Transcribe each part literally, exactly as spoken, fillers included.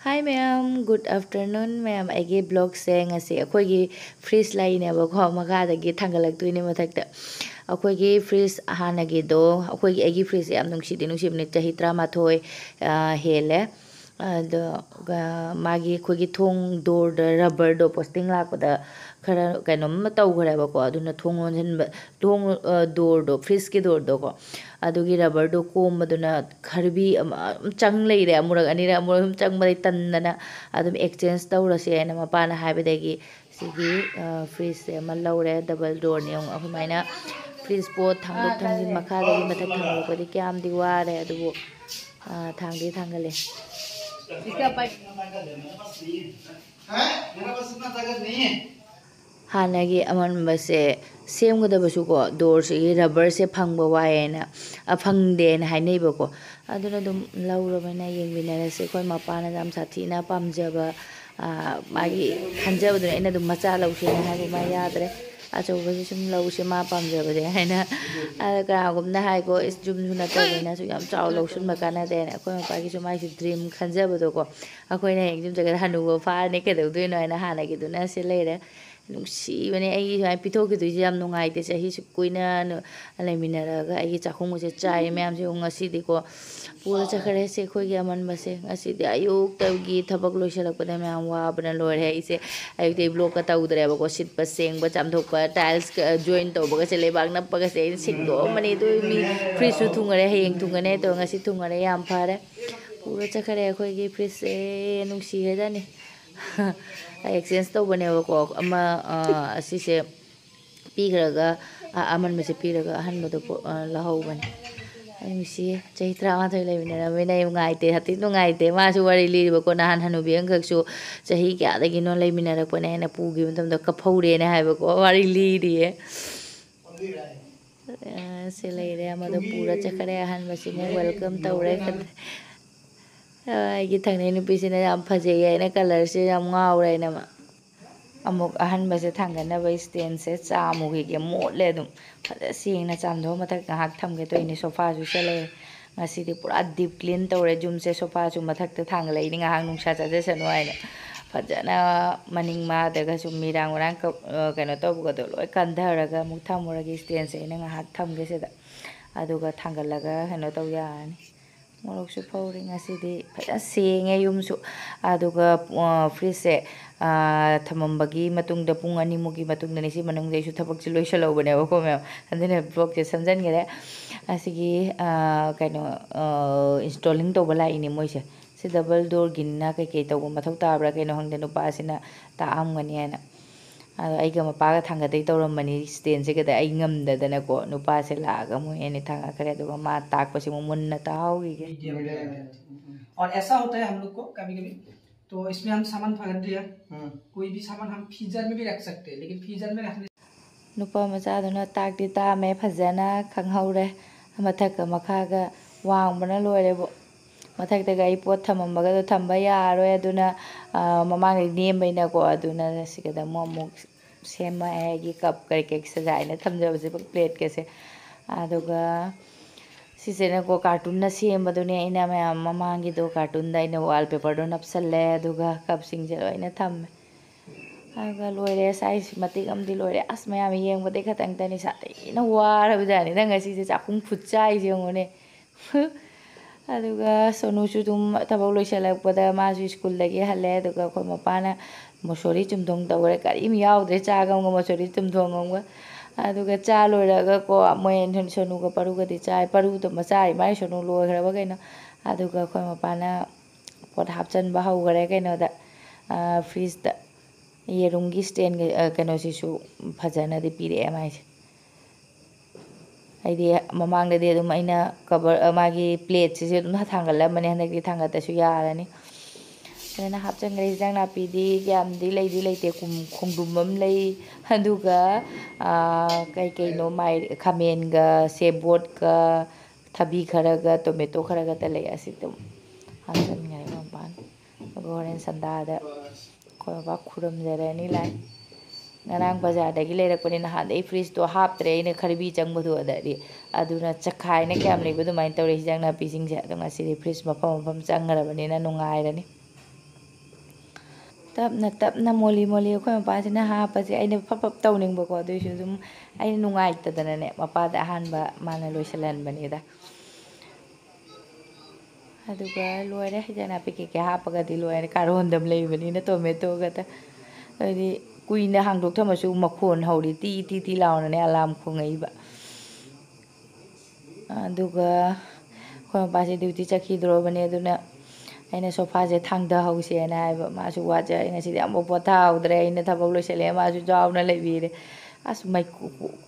Hi ꯃꯌꯥꯝ, good afternoon ꯃꯌꯥꯝ꯫ ꯑꯩꯒꯤ vlogꯁꯦ ꯉꯁꯤ ꯑꯩꯈꯣꯏꯒꯤ fridge ꯂꯩꯅꯦꯕꯀꯣ, ꯃꯈꯥꯗꯒꯤ ꯊꯥꯡꯒꯠꯂꯛꯇꯣꯏꯅꯦ ꯃꯊꯛꯇ꯫ ꯑꯩꯈꯣꯏꯒꯤ fridge ꯍꯥꯟꯅꯒꯤꯗꯣ, ꯑꯩꯈꯣꯏꯒꯤ, ꯑꯩꯒꯤ fridgeꯁꯦ ꯌꯥꯝ ꯅꯨꯡꯁꯤꯗꯤ ꯅꯨꯡꯁꯤꯕꯅꯦ, ꯆꯍꯤ ꯇꯔꯥꯃꯥꯊꯣꯏ, ꯑ, ꯍꯦꯜꯂꯦ꯫ ꯑꯗꯨꯒ ꯃꯥꯒꯤ ꯑꯩꯈꯣꯏꯒꯤ ꯊꯣꯡ doorꯗ rubberꯗꯣ posting ꯂꯥꯛꯄꯗ ꯈꯔ ꯀꯩꯅꯣꯝ ꯇꯧꯈ꯭ꯔꯦꯕꯀꯣ, ꯑꯗꯨꯅ ꯊꯣꯡ ꯂꯣꯟꯁꯤꯟꯕ, ꯊꯣꯡ, ꯑ, doorꯗꯣ, fridgeꯀꯤ doorꯗꯣꯀꯣ, ꯑꯗꯨꯒꯤ rubberꯗꯣ ꯀꯣꯝꯕꯗꯨꯅ ꯈꯔꯕꯤ ꯑꯃ ꯑꯗꯨꯝ ꯆꯪ ꯂꯩꯔꯦ, ꯑꯃꯨꯔꯛ ꯑꯅꯤꯔꯛ, ꯑꯃꯨꯔꯛ ꯑꯍꯨꯝ ꯆꯪꯕꯗꯩ ꯇꯟꯗꯅ ꯑꯗꯨꯝ exchange ꯇꯧꯔꯁꯦ ꯍꯥꯏꯅ ꯃꯄꯥꯅ ꯍꯥꯏꯕꯗꯒꯤ ꯁꯤꯒꯤ, ꯑ, fridgeꯁꯦ ꯑꯃ ꯂꯧꯔꯦ, double doorꯅꯦ꯫ ꯌꯦꯡꯉꯨ, ꯑꯩꯈꯣꯏꯃꯥꯏꯅ fridge ꯄꯣꯠ ꯊꯥꯡꯗꯣꯛ ꯊꯥꯡꯖꯤꯟ ꯃꯈꯥꯗꯒꯤ ꯃꯊꯛ ꯊꯥꯡꯗꯣꯛꯄꯗꯤ ꯀꯌꯥꯝꯗꯤ ꯋꯥꯔꯦ, ꯑꯗꯨꯕꯨ, ꯑ, ꯊꯥꯡꯗꯤ ꯊꯥꯡꯒꯠꯂꯦ꯫ ꯍꯥꯟꯅꯒꯤ ꯑꯃꯟꯕꯁꯦ ꯁꯦꯝꯒꯗꯕꯁꯨꯀꯣ, doorꯁꯤꯒꯤ rubberꯁꯦ ꯐꯪꯕ ꯋꯥꯏꯌꯦꯅ, ꯑ, ꯐꯪꯗꯦꯅ ꯍꯥꯏꯅꯩꯕꯀꯣ꯫ ꯑꯗꯨꯅ ꯑꯗꯨꯝ ꯂꯧꯔꯕꯅꯤꯅ ꯌꯦꯡꯃꯤꯟꯅꯔꯁꯦ꯫ ꯑꯩꯈꯣꯏ ꯃꯄꯥꯅ ꯌꯥꯝ ꯁꯥꯊꯤꯅ ꯄꯥꯝꯖꯕ, ꯑ, ꯃꯥꯒꯤ ꯈꯟꯖꯕꯗꯨꯅ ꯑꯩꯅ ꯑꯗꯨꯝ ꯃꯆꯥ ꯂꯧꯁꯦꯅ ꯍꯥꯏꯕ, ꯃꯥ ꯌꯥꯗ꯭ꯔꯦ꯫ ꯑꯆꯧꯕꯁꯤ ꯁꯨꯝ ꯂꯧꯁꯦ ꯃꯥ ꯄꯥꯝꯖꯕꯗꯤ ꯍꯥꯏꯅ꯫ ꯑꯗ ꯀꯅꯥꯒꯨꯝꯅ ꯍꯥꯏꯀꯣ, "ꯏꯁ, ꯌꯨꯝꯁꯨ ꯅꯠꯇꯕꯅꯤꯅ ꯑꯁꯨꯛ ꯌꯥꯝ ꯆꯥꯎ ꯂꯧꯁꯤꯟꯕ ꯀꯥꯟꯅꯗꯦꯅ"꯫ ꯑꯩꯈꯣꯏ ꯃꯄꯥꯒꯤꯁꯨ ꯃꯥꯏꯁꯨ dream ꯈꯟꯖꯕꯗꯣꯀꯣ꯫ ꯑꯩꯈꯣꯏꯅ ꯍꯌꯦꯡ ꯌꯨꯝ ꯆꯠꯀꯗ ꯍꯅꯨꯕ ꯐꯥꯔꯅꯤ ꯀꯩꯗꯧꯗꯣꯏꯅꯣ ꯍꯥꯏꯅ ꯍꯥꯟꯅꯒꯤꯗꯨꯅ ꯁꯤ ꯂꯩꯔꯦ꯫ ꯅꯨꯡꯁꯤꯕꯅꯦ, ꯑꯩꯒꯤ ꯁꯨꯃꯥꯏꯅ ꯄꯤꯊꯣꯛꯈꯤꯗꯣꯏꯁꯦ ꯌꯥꯝ ꯅꯨꯡꯉꯥꯏꯇꯦ꯫ ꯆꯍꯤ ꯁꯨꯛ ꯀꯨꯏꯅ ꯅꯨ-, ꯂꯩꯃꯤꯟꯅꯔꯒ ꯑꯩꯒꯤ ꯆꯥꯛꯈꯨꯝꯒꯁꯦ ꯆꯥꯏꯔꯦ ꯃꯌꯥꯝꯁꯦ꯫ ꯌꯦꯡꯉꯨ, ꯉꯁꯤꯗꯤꯀꯣ ꯄꯨꯔ ꯆꯠꯈ꯭ꯔꯦ ꯁꯦ ꯑꯩꯈꯣꯏꯒꯤ ꯑꯃꯟꯕꯁꯦ꯫ ꯉꯁꯤꯗꯤ ꯑꯌꯨꯛꯇꯒꯤ ꯊꯕꯛ ꯂꯣꯏꯁꯤꯜꯂꯛꯄꯗ ꯃꯌꯥꯝ ꯋꯥꯕꯅ ꯂꯣꯏꯔꯦ꯫ ꯑꯩꯁꯦ ꯑꯌꯨꯛꯇꯒꯤ vlogꯀ ꯇꯧꯗ꯭ꯔꯦꯕꯀꯣ꯫ ꯁꯤꯠꯄ ꯁꯦꯡꯕ, ꯆꯥꯝꯊꯣꯛꯄ, tilesꯀ join ꯇꯧꯕꯒꯁꯦ, ꯂꯩꯕꯥꯛ ꯅꯞꯄꯒꯁꯦ ꯑꯩꯅ ꯁꯦꯡꯗꯣꯛꯑꯝꯕꯅꯤ꯫ ꯑꯗꯨ ꯃꯤ fridgeꯁꯨ ꯊꯨꯡꯉꯔꯦ, ꯍꯌꯦꯡ ꯊꯨꯡꯉꯅꯤ ꯇꯧꯔ ꯉꯁꯤ ꯊꯨꯡꯉꯔꯦ꯫ ꯌꯥꯝ ꯐꯔꯦ꯫ ꯄꯨꯔ ꯆꯠꯈꯔꯦ ꯑꯩꯈꯣꯏꯒꯤ fridgeꯁꯦ꯫ ꯅꯨꯡꯁꯤꯈ꯭ꯔꯖꯥꯠꯅꯤ꯫ Exchange ꯇꯧꯕꯅꯦꯕꯀꯣ꯫ ꯑꯃ, ꯑ, ꯑꯁꯤꯁꯦ ꯄꯤꯈ꯭ꯔꯒ, ꯑ-, ꯑꯃꯟꯕꯁꯦ ꯄꯤꯔꯒ ꯑꯍꯟꯕꯗꯣ ꯄꯣ-, ꯑ, ꯂꯧꯍꯧꯕꯅꯦ꯫ ꯑꯩ ꯅꯨꯡꯁꯤꯌꯦ꯫ ꯆꯍꯤ ꯇꯔꯥꯃꯥꯊꯣꯏ ꯂꯩꯃꯤꯟꯅꯔꯕꯅꯤꯅ ꯑꯩ ꯅꯨꯡꯉꯥꯏꯇꯦ, ꯍꯥꯏꯐꯦꯠ ꯅꯨꯡꯉꯥꯏꯇꯦ꯫ ꯃꯥꯁꯨ ꯋꯥꯔꯤ ꯂꯤꯔꯤꯕꯀꯣ, ꯅꯍꯥꯟ ꯍꯅꯨꯕꯤ ꯑꯃꯈꯛꯁꯨ ꯆꯍꯤ ꯀꯌꯥꯗꯒꯤꯅꯣ ꯂꯩꯃꯤꯟꯅꯔꯛꯄꯅꯦ ꯍꯥꯏꯅ ꯄꯨꯈꯤꯕ ꯃꯇꯝꯗ ꯀꯞꯐꯧꯔꯦꯅ ꯍꯥꯏꯕꯀꯣ, ꯋꯥꯔꯤ ꯂꯤꯔꯤꯌꯦ꯫ ꯑ, ꯁꯤ ꯂꯩꯔꯦ, ꯑꯃꯗꯣ ꯄꯨꯔ ꯆꯠꯈꯔꯦ꯫ ꯑꯍꯟꯕꯁꯤꯅ welcome ꯇꯧꯔꯦ꯫ ꯑ, ꯑꯩꯒꯤ ꯊꯪꯅꯩ ꯅꯨꯄꯤꯁꯤꯅ ꯌꯥꯝ ꯐꯖꯩꯌꯦ ꯍꯥꯏꯅ, colourꯁꯦ ꯌꯥꯝ ꯉꯥꯎꯔꯦ ꯍꯥꯏꯅ ꯃꯥ꯫ ꯑꯃꯨꯛ ꯑꯍꯟꯕꯁꯦ ꯊꯥꯡꯒꯠꯅꯕ standꯁꯦ ꯆꯥꯝꯃꯨꯈꯤꯒꯦ, ꯃꯣꯠꯂꯦ ꯑꯗꯨꯝ꯫ ꯐꯖ ꯁꯦꯡꯅ ꯆꯥꯝꯊꯣꯛꯑ ꯃꯊꯛ ꯉꯥꯏꯍꯥꯛ ꯊꯝꯒꯦ ꯇꯧꯔꯤꯅꯦ, sofaꯁꯨ ꯁꯤꯗ ꯂꯩꯔꯦ꯫ ꯉꯁꯤꯗꯤ ꯄꯨꯔꯥ deep clean ꯇꯧꯔꯦ ꯌꯨꯝꯁꯦ꯫ ꯁꯣꯐꯥꯁꯨ ꯃꯊꯛꯇ ꯊꯥꯡꯒꯠꯂꯛꯏꯅꯤ, ꯉꯥꯏꯍꯥꯛ ꯅꯨꯡꯁꯥ ꯆꯠꯖꯁꯅꯨ ꯍꯥꯏꯅ꯫ ꯐꯖꯅ ꯃꯅꯤꯡ ꯃꯥꯗꯒꯁꯨ ꯃꯤꯔꯥꯡ ꯃꯔꯥꯡ ꯀ-, ꯑ, ꯀꯩꯅꯣ ꯇꯧꯕꯒꯗꯣ ꯂꯣꯏ ꯀꯟꯊꯔꯒ ꯑꯃꯨꯛ ꯊꯝꯃꯨꯔꯒꯦ stand ꯁꯦ꯫ ꯑꯩꯅ ꯉꯥꯏꯍꯥꯛ ꯊꯝꯒꯦ ꯁꯤꯗ, ꯑꯗꯨꯒ ꯊꯥꯡꯒꯠꯂꯒ ꯀꯩꯅꯣ ꯇꯧ ꯌꯥꯔꯅꯤ꯫ ꯃꯣꯔꯣꯛꯁꯨ ꯐꯧꯔꯦ꯫ ꯉꯁꯤꯗꯤ ꯐꯖꯅ ꯁꯦꯡꯉꯦ ꯌꯨꯝꯁꯨ꯫ ꯑꯗꯨꯒ, ꯑ, fridge ꯁꯦ, ꯑ, ꯊꯝꯃꯝꯕꯒꯤ ꯃꯇꯨꯡꯗ ꯄꯨꯡ ꯑꯅꯤꯃꯨꯛꯀꯤ ꯃꯇꯨꯡꯗꯅꯤ ꯁꯤ ꯃꯅꯨꯡꯗ ꯑꯩꯁꯨ ꯊꯕꯛꯁꯦ ꯂꯣꯏꯁꯤꯜꯍꯧꯕꯅꯦꯕꯀꯣ ꯃꯌꯥꯝ꯫ ꯑꯗꯨꯅ vlog ꯁꯦ ꯁꯝꯖꯟꯈꯔꯦ꯫ ꯑꯁꯤꯒꯤ, ꯑ, ꯀꯩꯅꯣ, ꯑ, installing ꯇꯧꯕ ꯂꯥꯛꯏꯅꯦ ꯃꯣꯏꯁꯦ꯫ ꯁꯤ double door ꯒꯤꯅꯤꯅ ꯀꯩꯀꯩ ꯇꯧꯕ ꯃꯊꯧ ꯇꯥꯕ꯭ꯔꯥ ꯀꯩꯅꯣ ꯈꯪꯗꯦ, ꯅꯨꯄꯥꯁꯤꯅ ꯇꯥꯛꯑꯝꯒꯅꯤ ꯍꯥꯏꯅ꯫ ꯑꯗꯣ ꯑꯩꯒ ꯃꯄꯥꯒ ꯊꯥꯡꯒꯠꯇꯣꯏ ꯇꯧꯔꯝꯕꯅꯤ stand ꯁꯦ, ꯀꯗ ꯑꯩ ꯉꯝꯗꯗꯅꯀꯣ, ꯅꯨꯄꯥꯁꯦ ꯂꯥꯛꯑꯒ ꯃꯣꯏ ꯑꯅꯤ ꯊꯥꯡꯒꯠꯈ꯭ꯔꯦ꯫ ꯑꯗꯨꯒ ꯃꯥ ꯇꯥꯛꯄꯁꯤꯃꯨꯛ ꯃꯨꯟꯅ ꯇꯥꯍꯧꯈꯤꯒꯦ꯫ और ऐसा होता है हम लोग को कभी कभी, तो इसमें हम सामान भर दिया। कोई भी सामान हम फ्रीजर में भी रख सकते हैं, लेकिन फ्रीजर में रखने ꯅꯨꯄꯥ ꯃꯆꯥꯗꯨꯅ ꯇꯥꯛꯇꯤ ꯇꯥꯛꯑꯝꯃꯦ, ꯐꯖꯅ ꯈꯪꯍꯧꯔꯦ꯫ ꯃꯊꯛꯀ ꯃꯈꯥꯒ ꯋꯥꯡꯕꯅ ꯂꯣꯏꯔꯦꯕꯨ꯫ ꯃꯊꯛꯇꯒ ꯑꯩ ꯄꯣꯠ ꯊꯝꯃꯝꯕꯒꯗꯣ ꯊꯝꯕ ꯌꯥꯔꯔꯣꯏ꯫ ꯑꯗꯨꯅ, ꯑ, ꯃꯃꯥꯡꯗꯩ ꯅꯦꯝꯕꯩꯅꯀꯣ꯫ ꯑꯗꯨꯅ ꯁꯤꯒꯗ ꯑꯃꯨꯛ, ꯑꯃꯨꯛ ꯁꯦꯝꯃꯛꯑꯦ ꯑꯩꯒꯤ cup ꯀꯔꯤ ꯀꯔꯤ ꯁꯖꯥꯏꯅ ꯊꯝꯖꯕꯁꯦ, plate ꯀꯁꯦ꯫ ꯑꯗꯨꯒ ꯁꯤꯁꯤꯅꯀꯣ cartoon ꯅ ꯁꯦꯝꯕꯗꯨꯅꯦ꯫ ꯑꯩꯅ ꯃꯌꯥꯝ ꯃꯃꯥꯡꯒꯤꯗꯣ cartoon ꯗ ꯑꯩꯅ wallpaper ꯗꯣ ꯅꯞꯁꯜꯂꯦ꯫ ꯑꯗꯨꯒ cup ꯁꯤꯡꯁꯦ ꯂꯣꯏꯅ ꯊꯝꯃꯦ꯫ ꯑꯗꯨꯒ ꯂꯣꯏꯔꯦ, size ꯃꯇꯦꯛ ꯑꯃꯗꯤ ꯂꯣꯏꯔꯦ꯫ ꯑꯁ, ꯃꯌꯥꯝ ꯌꯦꯡꯕꯗꯩ ꯈꯇꯪꯇꯅꯤ ꯁꯥꯊꯤꯅ ꯋꯥꯔꯕꯖꯥꯠꯅꯤꯗ ꯉꯁꯤꯁꯦ꯫ ꯆꯥꯛꯈꯨꯝ ꯈꯨꯠꯆꯥꯏꯁꯦ ꯌꯦꯡꯉꯨꯅꯦ꯫ ꯑꯗꯨꯒ ꯁꯣꯅꯨꯁꯨ ꯑꯗꯨꯝ ꯊꯕꯛ ꯂꯣꯏꯁꯤꯜꯂꯛꯄꯗ ꯃꯥꯁꯨ ꯁ꯭ꯀꯨꯜꯗꯒꯤ ꯍꯜꯂꯦ꯫ ꯑꯗꯨꯒ ꯑꯩꯈꯣꯏ ꯃꯄꯥꯅ ꯃꯨꯁꯣꯔꯤ ꯆꯨꯝꯊꯣꯡ ꯇꯧꯈ꯭ꯔꯦ꯫ ꯀꯔꯤꯝ ꯌꯥꯎꯗ꯭ꯔꯦ, ꯆꯥꯒ ꯑꯃꯒ ꯃꯨꯁꯣꯔꯤ ꯆꯨꯝꯊꯣꯡ ꯑꯃꯒ꯫ ꯑꯗꯨꯒ ꯆꯥ ꯂꯣꯏꯔꯒꯀꯣ, ꯃꯣꯏ ꯁꯣꯅꯨꯒ ꯄꯔꯨꯒꯗꯤ ꯆꯥꯏ꯫ ꯄꯔꯨꯗꯣ ꯃꯆꯥ ꯏꯃꯥꯏ ꯁꯣꯅꯨ ꯂꯣꯏꯈ꯭ꯔꯕ ꯀꯩꯅꯣ꯫ ꯑꯗꯨꯒ ꯑꯩꯈꯣꯏ ꯃꯄꯥꯅ ꯄꯣꯠ ꯍꯥꯞꯆꯤꯟꯕ ꯍꯧꯈꯔꯦ ꯀꯩꯅꯣꯗ, ꯐ꯭ꯔꯤꯖꯇ꯫ ꯌꯦꯔꯨꯝꯒꯤ stand ꯒ, ꯑ, ꯀꯩꯅꯣꯁꯤꯁꯨ ꯐꯖꯅꯗꯤ ꯄꯤꯔꯛꯑꯦ ꯃꯥꯏꯁꯦ꯫ ꯑꯩꯗꯤ ꯃꯃꯥꯡꯗꯗꯤ ꯑꯗꯨꯝ ꯑꯩꯅ cover, ꯑ, ꯃꯥꯒꯤ plate ꯁꯤꯁꯨ ꯑꯗꯨꯝ ꯊꯥꯡꯒꯠꯂꯝꯕꯅꯦ, ꯍꯟꯗꯛꯇꯤ ꯊꯥꯡꯒꯠꯇꯁꯨ ꯌꯥꯔꯅꯤ꯫ ꯐꯖꯅ ꯍꯥꯞꯆꯤꯟꯈ꯭ꯔꯦ꯫ ꯍꯤꯟꯖꯥꯡ ꯅꯥꯄꯤꯗꯤ ꯀꯌꯥꯝꯗꯤ ꯂꯩꯗꯤ ꯂꯩꯇꯦ, ꯈꯣꯡ-, ꯈꯣꯡꯗ꯭ꯔꯨꯝ ꯑꯃ ꯂꯩ, ꯑꯗꯨꯒ, ꯑ, ꯀꯩ ꯀꯩꯅꯣ, ꯃꯥꯏ-, ꯈꯥꯃꯦꯟꯒ ꯁꯦꯕꯣꯠꯀ ꯊꯕꯤ ꯈꯔꯒ tomato ꯈꯔꯒꯇ ꯂꯩ꯫ ꯑꯁꯤ ꯑꯗꯨꯝ ꯍꯥꯞꯆꯤꯟꯈ꯭ꯔꯦ ꯃꯄꯥꯟ꯫ ꯑꯗꯨꯒ ꯍꯣꯔꯦꯟ ꯁꯟꯗꯥꯗ ꯑꯩꯈꯣꯏ ꯕꯕꯥ ꯈꯨꯔꯨꯝꯖꯔꯅꯤ ꯂꯥꯏ꯫ ꯉꯔꯥꯡ ꯕꯖꯥꯔꯗꯒꯤ ꯂꯩꯔꯛꯄꯅꯤ, ꯅꯍꯥꯟꯗꯩ ꯐ꯭ꯔꯤꯖꯇꯣ ꯍꯥꯞꯇ꯭ꯔꯦ ꯑꯩꯅ, ꯈꯔꯕꯤ ꯆꯪꯕꯗꯣ ꯑꯗꯗꯤ꯫ ꯑꯗꯨꯅ ꯆꯈꯥꯏꯅ ꯀꯌꯥꯝ ꯂꯩꯕ ꯑꯗꯨꯃꯥꯏꯅ ꯇꯧꯔꯦ ꯍꯤꯟꯖꯥꯡ ꯅꯥꯄꯤꯁꯤꯡꯁꯦ꯫ ꯑꯗꯣ ꯉꯁꯤꯗꯤ ꯐ꯭ꯔꯤꯖ ꯃꯐꯝ ꯃꯐꯝ ꯆꯪꯈ꯭ꯔꯕꯅꯤꯅ ꯅꯨꯡꯉꯥꯏꯔꯅꯤ꯫ ꯇꯞꯅ ꯇꯞꯅ ꯃꯣꯂꯤ ꯃꯣꯂꯤ ꯑꯩꯈꯣꯏ ꯃꯄꯥꯁꯤꯅ ꯍꯥꯞꯄꯁꯦ ꯑꯩꯅ ꯐꯞ ꯐꯞ ꯇꯧꯅꯤꯡꯕꯀꯣ, ꯑꯗꯨꯏꯁꯨ ꯑꯗꯨꯝ ꯑꯩꯅ ꯅꯨꯡꯉꯥꯏꯇꯗꯅꯅꯦ, ꯃꯄꯥꯗ ꯑꯍꯥꯟꯕ ꯃꯥꯅ ꯂꯣꯏꯁꯤꯜꯍꯟꯕꯅꯤꯗ꯫ ꯑꯗꯨꯒ ꯂꯣꯏꯔꯦ, ꯍꯤꯟꯖꯥꯡ ꯅꯥꯄꯤ ꯀꯩꯀꯩ ꯍꯥꯞꯄꯒꯗꯤ ꯂꯣꯏꯔꯦ꯫ ꯀꯥꯔꯣꯟꯗꯝ ꯂꯩꯕꯅꯤꯅ ꯇꯣꯃꯦꯇꯣꯒꯗ꯫ ꯑꯗꯨꯗꯤ ꯀꯨꯏꯅ ꯍꯥꯡꯗꯣꯛ ꯊꯝꯃꯁꯨ ꯃꯈꯣꯟ ꯍꯧꯔꯤ, ꯇꯤ ꯇꯤ ꯇꯤ ꯂꯥꯎꯅꯅꯦ ꯑꯂꯥꯝ ꯈꯣꯡꯉꯛꯏꯕ꯫ ꯑꯗꯨꯒ ꯑꯩꯈꯣꯏ ꯃꯄꯥꯁꯦ ꯗ꯭ꯌꯨꯇꯤ ꯆꯠꯈꯤꯗ꯭ꯔꯣꯕꯅꯦ, ꯑꯗꯨꯅ ꯑꯩꯅ ꯁꯣꯐꯥꯁꯦ ꯊꯥꯡꯗꯍꯧꯁꯦꯅ ꯍꯥꯏꯕ꯫ ꯃꯥꯁꯨ ꯋꯥꯖꯔꯦ, ꯉꯁꯤꯗꯤ ꯑꯃꯨꯛ ꯄꯣꯊꯥꯍꯧꯗ꯭ꯔꯦ꯫ ꯑꯩꯅ ꯊꯕꯛ ꯂꯣꯏꯁꯤꯜꯂꯛꯑꯦ, ꯃꯥꯁꯨ ꯌꯥꯎꯅ ꯂꯩꯕꯤꯔꯦ꯫ ꯑꯁ, ꯃꯩ-,